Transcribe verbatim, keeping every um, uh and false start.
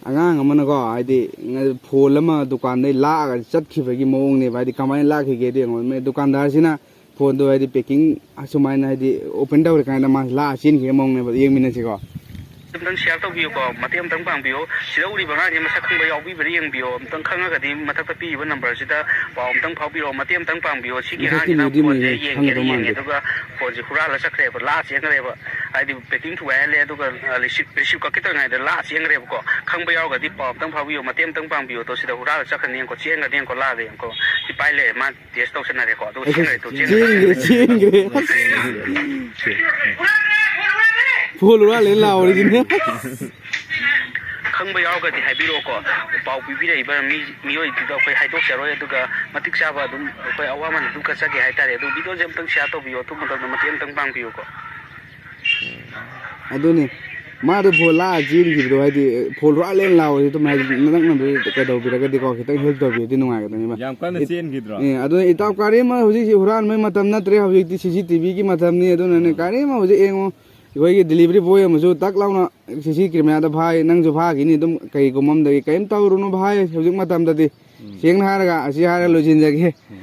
ꯑꯉꯥꯡ ꯑꯃꯅꯀꯣ, ꯍꯥꯏꯗꯤ, ꯐꯣꯟ ꯑꯃ ꯗꯨꯀꯥꯟꯗꯩ ꯂꯥꯛꯑꯒ ꯆꯠꯈꯤꯕꯒꯤ ꯃꯑꯣꯡꯅꯦꯕ꯫ ꯍꯥꯏꯗꯤ, ꯀꯃꯥꯏꯅ ꯂꯥꯛꯈꯤꯒꯦꯗꯤ ꯌꯦꯡꯉꯣ, ꯃꯤ ꯗꯨꯀꯥꯟꯗꯥꯔꯁꯤꯅ ꯐꯣꯟꯗꯣ, ꯍꯥꯏꯗꯤ, ꯄꯦꯀꯤꯡ ꯑꯁꯨꯃꯥꯏꯅ, ꯍꯥꯏꯗꯤ, ꯑꯣꯄꯟ ꯇꯧꯔꯤꯀꯥꯟꯗ ꯃꯥꯁꯦ ꯂꯥꯛꯑ ꯆꯦꯟꯈꯤꯕꯒꯤ ꯃꯑꯣꯡꯅꯦꯕ꯫ ꯌꯦꯡꯃꯤꯟꯅꯁꯤꯀꯣ꯫ ꯑꯝꯇꯪ ꯁꯤꯌꯔ ꯇꯧꯕꯤꯌꯨꯀꯣ, ꯃꯇꯦꯡ ꯑꯝꯇꯪ ꯄꯥꯡꯕꯤꯌꯨ꯫ ꯁꯤꯗ ꯎꯔꯤꯕ ꯑꯉꯥꯡꯁꯦ ꯃꯁꯛ ꯈꯪꯕ ꯌꯥꯎꯕꯤꯕ꯭ꯔꯥ ꯌꯦꯡꯕꯤꯌꯣ꯫ ꯑꯝꯇꯪ ꯈꯪꯉꯒꯗꯤ ꯃꯊꯛꯇ ꯄꯤꯔꯤꯕ ꯅꯝꯕꯔꯁꯤꯗ ꯄꯥꯎ ꯑꯝꯇꯪ ꯐꯥꯎꯕꯤꯔꯛꯑꯣ, ꯃꯇꯦꯡ ꯑꯝꯇꯪ ꯄꯥꯡꯕꯤꯌꯣ꯫ ꯁꯤꯒꯤ ꯃꯁꯛꯇꯤ ꯑꯉꯥꯡꯁꯤꯅ ꯃꯨꯗꯤ ꯐꯣꯟꯁꯦ ꯃꯨꯏꯌꯦ, ꯌꯦꯡꯒꯦꯗꯤ ꯈꯪꯒꯗꯧ ꯌꯦꯡꯉꯦ, ꯃꯥꯟꯗꯦ꯫ ꯑꯗꯨꯒ ꯐꯣꯟꯁꯦ ꯍꯨꯔꯥꯜꯂ ꯆꯠꯈ꯭ꯔꯦꯕ, ꯂꯥꯛꯑ ꯆꯦꯟꯈ꯭ꯔꯦꯕ꯫ ꯍꯥꯏꯗꯤ, ꯄꯦꯀꯤꯡ ꯊꯨꯒꯥꯏꯍꯜꯂꯦ, ꯑꯗꯨꯒ, ꯑ, ꯔꯤꯁꯤꯞ, ꯔꯤꯁꯤꯞ ꯀꯛꯀꯦ ꯇꯧꯔꯤꯉꯩꯗ ꯂꯥꯛꯑ ꯆꯦꯟꯈ꯭ꯔꯦꯕꯀꯣ꯫ ꯈꯪꯕ ꯌꯥꯎꯔꯒꯗꯤ ꯄꯥꯎ ꯑꯝꯇꯪ ꯐꯥꯎꯕꯤꯌꯣ, ꯃꯇꯦꯡ ꯑꯝꯇꯪ ꯄꯥꯡꯕꯤꯌꯣ꯫ ꯇꯣ, ꯁꯤꯗ ꯍꯨꯔꯥꯜꯂ ꯆꯠꯈ꯭ꯔꯅꯤ ꯌꯦꯡꯉꯣ, ꯆꯦꯟꯈ꯭ꯔꯅꯤ ꯌꯦꯡꯉꯣ, ꯂꯥꯛꯑꯒ ꯌꯦꯡꯉꯣ꯫ ꯁꯤ ꯄꯥꯏ ꯂꯩꯔꯦ, ꯃꯥ ꯇꯦꯁ ꯇꯧꯁꯟꯅꯔꯦꯀꯣ, ꯑꯗꯨꯒ ꯑꯩꯁ, ꯆꯦꯟꯈ꯭ꯔꯦ, ꯇꯨ ꯆꯦꯟꯈ꯭ꯔꯦ꯫ ꯆꯦꯟꯈ꯭ꯔꯦ, ꯆꯦꯟꯈ꯭ꯔꯦ꯫ ꯐꯣꯟ ꯍꯨꯔꯥꯜꯂꯦ ꯂꯥꯎꯔꯤꯁꯤꯅꯦ꯫ ꯈꯪꯕ ꯌꯥꯎꯔꯒꯗꯤ ꯍꯥꯏꯕꯤꯔꯛꯑꯣꯀꯣ꯫ ꯄꯥꯎ ꯄꯤꯕꯤꯔꯛꯏꯕ ꯃꯤ, ꯃꯤꯑꯣꯏꯗꯨꯗ ꯑꯩꯈꯣꯏ ꯍꯥꯏꯗꯣꯛꯆꯔꯣꯏ, ꯑꯗꯨꯒ ꯃꯇꯤꯛ ꯆꯥꯕ ꯑꯗꯨꯝ ꯑꯩꯈꯣꯏ ꯑꯋꯥꯃꯟ ꯑꯗꯨꯝ ꯀꯠꯆꯒꯦ ꯍꯥꯏꯇꯥꯔꯦ꯫ ꯑꯗꯨ ꯚꯤꯗꯤꯑꯣꯁꯦ ꯑꯝꯇꯪ ꯁꯤꯌꯥꯔ ꯇꯧꯕꯤꯌꯣ, ꯑꯊꯨꯕ ꯃꯇꯝꯗ ꯃꯇꯦꯡ ꯑꯝꯇꯪ ꯄꯥꯡꯕꯤꯌꯨꯀꯣ꯫ ꯑꯗꯨꯅꯤ, ꯃꯥꯗꯣ ꯐꯣꯟ ꯂꯥꯛꯑ ꯆꯦꯟꯈꯤꯕꯗꯣ, ꯍꯥꯏꯗꯤ, ꯐꯣꯟ ꯍꯨꯔꯥꯜꯂꯦꯅ ꯂꯥꯎꯔꯗꯤ ꯑꯗꯨꯝ, ꯍꯥꯏꯗꯤ, ꯅꯛꯅꯕꯗꯨ ꯀꯩꯗꯧꯕꯤꯔꯒꯗꯤꯀꯣ, ꯈꯤꯇꯪ ꯍꯦꯜꯞ ꯇꯧꯕꯤꯔꯗꯤ ꯅꯨꯡꯉꯥꯏꯒꯗꯕꯅꯦꯕ꯫ ꯌꯥꯝ ꯀꯟꯅ ꯑꯦ, ꯆꯦꯟꯈꯤꯗ꯭ꯔꯣ? ꯑꯦ, ꯑꯗꯨꯅ ꯏꯇꯥꯎ ꯀꯔꯤꯝ ꯍꯧꯖꯤꯛꯁꯤ ꯍꯨꯔꯥꯟꯕꯒꯤ ꯃꯇꯝ ꯅꯠꯇ꯭ꯔꯦ, ꯍꯧꯖꯤꯛꯇꯤ ꯁꯤ ꯁꯤ ꯇꯤ ꯚꯤꯒꯤ ꯃꯇꯝꯅꯤ꯫ ꯑꯗꯨꯅꯅꯦ, ꯎꯝ꯫ ꯀꯔꯤꯝ ꯍꯧꯖꯤꯛ ꯌꯦꯡꯉꯣ, ꯑꯩꯈꯣꯏꯒꯤ ꯗꯤꯂꯤꯚꯔꯤ ꯕꯣꯏ ꯑꯃꯁꯨ ꯇꯛ ꯂꯥꯎꯅ ꯁꯤ ꯁꯤ ꯀꯦꯃꯦꯔꯥꯗ ꯐꯥꯏ, ꯅꯪꯁꯨ ꯐꯥꯈꯤꯅꯤ ꯑꯗꯨꯝ, ꯀꯩꯒꯨꯝꯕ ꯑꯃꯗꯒꯤ꯫ ꯀꯔꯤꯝ ꯇꯧꯔꯨꯅꯨ ꯚꯥꯏ, ꯍꯧꯖꯤꯛ ꯃꯇꯝꯗꯗꯤ꯫ ꯎꯝ꯫ ꯁꯦꯡꯅ ꯍꯥꯏꯔꯒ, ꯑꯁꯤ ꯍꯥꯏꯔꯒ ꯎꯝ꯫ ꯂꯣꯏꯁꯤꯟꯖꯒꯦ꯫ ꯎꯝ꯫